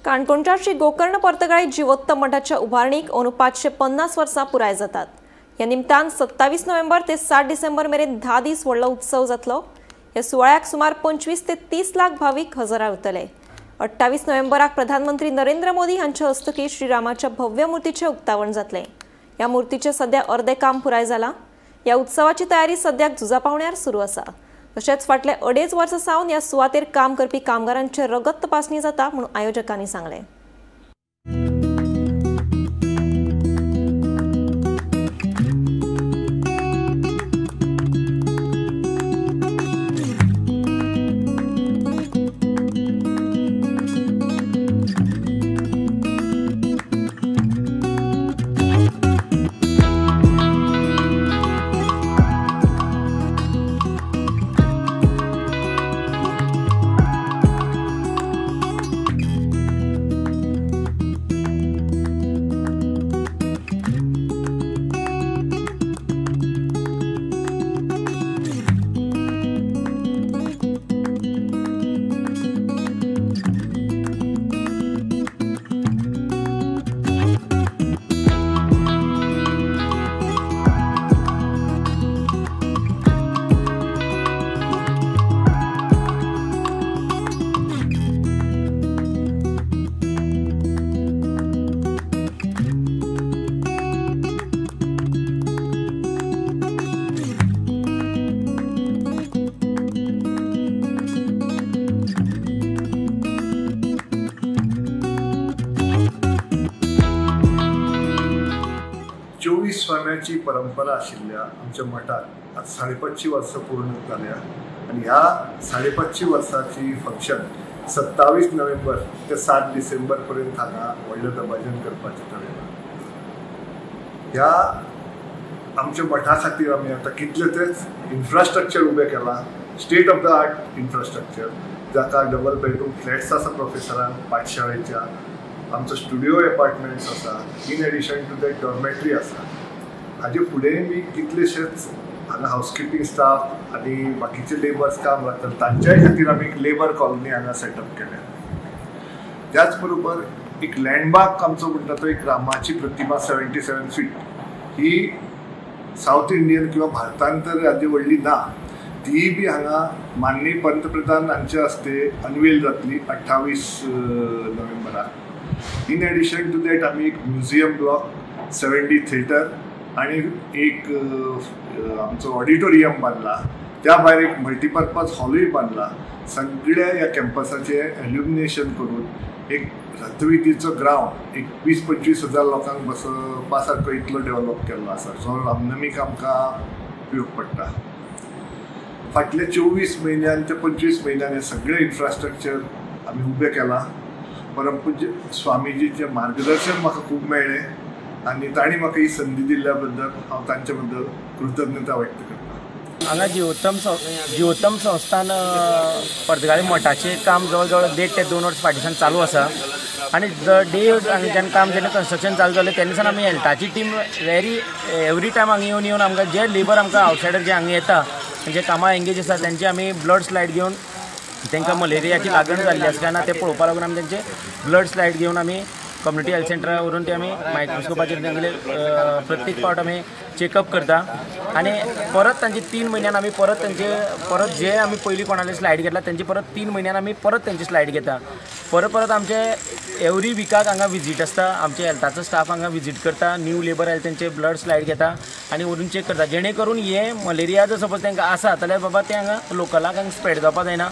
काणकोणच्या श्री गोकर्ण पर्तगाळी जिवोत्तम मठाच्या उभारणीक अंदू 550 वर्सां पुराय जातात। ह्या निमतान 27 नोव्हेंबर ते 7 डिसेंबर मेरेन 10 दीस व्हडलो उत्सव जातलो। ह्या सुवाळ्याक सुमार 25 ते 30 लाख भावीक हजर रावतले। 28 नोव्हेंबराक प्रधानमंत्री नरेंद्र मोदी हांच्या हस्तुकीं श्रीरामाच्या भव्य मूर्तीचें उक्तावण जातलें। ह्या मूर्तीचें सद्या अर्दें काम पुराय जालां। ह्या उत्सवाची तयारी सद्याक झुजा पावण्यार सुरू आसा। तशेंच फाटले 2.5 वर्सां सावन ह्या सुवातेर काम करपी कामगारांचे रगत तपासणी जाता म्हणून आयोजकांनी सांगलें। स्वाम्याची परंपरा आशिल्ल्या आमच्या मठात आज 550 वर्सां पूर्ण जाल्या आनी ह्या 550 वर्साची फंक्शन 27 नोव्हेंबर ते 7 डिसेंबर पर्यंत हांगा व्हडलें दबाजन करपाचें थारयलां। ह्या आमच्या मठा खातीर आमी आतां कितलें तेच इन्फ्रास्ट्रक्चर उबें केलां, state of the art infrastructure, जाका डबल बेडरूम फ्लॅट्स आसा प्रोफेसरांक पाठशाळेच्या, आमचो स्टुडियो एपार्टमेंट्स आसा, in addition to that dormitory आसा। हाजे फुडें बी कितलेशेच हांगा हावसकिपींग स्टाफ आनी बाकीचे लेबर्स काम लागतात, तांच्याय खातीर आमी एक लेबर कॉलनी हांगा सेटअप केल्या। त्याच बरोबर एक लँडमार्क आमचो म्हणटा तो एक रामाची प्रतिमा 77 फीट ही सावथ इंडियन किंवा भारतांत तर हाजी व्हडली ना, ती बी हांगा माननीय पंतप्रधान हांचे हस्ते अनवेल जातली 28 नोव्हेंबराक। इन एडिशन टू that आमी एक म्युझियम ब्लॉक, 7D theatre आनी एक आमचो ऑडिटोरियम बांदला, त्या भायर एक मल्टीपर्पज हॉलूय बांदला। सगळ्या ह्या कॅम्पसाचें एल्युमिनेशन करून एक रथविधीचो ग्रावंड एक 20-25 हजार लोकांक बसपा सारको इतलो डेव्हलप केल्लो आसा, जो रामनमीक आमकां उपयोग पडटा। फाटले 24 म्हयन्यान ते 25 म्हयन्यान हें सगळें इन्फ्रास्ट्रक्चर आमी उबें केलां। परमपूज्य स्वामीजीचें मार्गदर्शन म्हाका खूब मेळ्ळें आनी तांणी म्हाका ही संदी दिल्ल्या बद्दल हांव तांचे बद्दल कृतज्ञता व्यक्त करता। हांगा जिवोत्तम संस्थान पर्तगाळी मठाचें काम जवळ जवळ 1.5 ते 2 वर्स फाटीसान चालू आसा आनी the day हांगाच्यान काम जेन्ना कन्स्ट्रक्शन चालू जालें तेन्नासान आमी हेल्थाची टीम वेरी एवरी टायम हांगा येवन येवन आमकां जे लेबर आमकां आवटसायडर जे हांगा येता जे कामां एंगेज आसा तेंचे आमी ब्लड स्लायड घेवन तांकां मलेरियाची लागण जाल्ली आसा काय ना तें पळोवपा लागून आमी तेंचे ब्लड स्लायड घेवन आमी कम्युनिटी हेल्थ सेंटरार व्हरून ते आमी मायक्रोस्कोपाचेर तेंगेले प्रत्येक फावट आमी चॅकअप करता आनी परत तांचे 3 म्हयन्यान आमी परत तांचे परत जे आमी पयलीं कोणाले स्लायड घेतला तेंचे परत 3 म्हयन्यान आमी परत तेंचे स्लायड घेता। परत परत आमचे एवरी विकाक हांगा विजीट आसता, आमचे हेल्थाचो स्टाफ हांगा विजीट करता, न्यू लेबर आयले तेंचे ब्लड स्लायड घेता आनी व्हरून चॅक करता, जेणे करून हे मलेरिया जर सपोज तांकां आसा जाल्यार बाबा ते हांगा लोकलाक हांगा स्प्रेड जावपा जायना।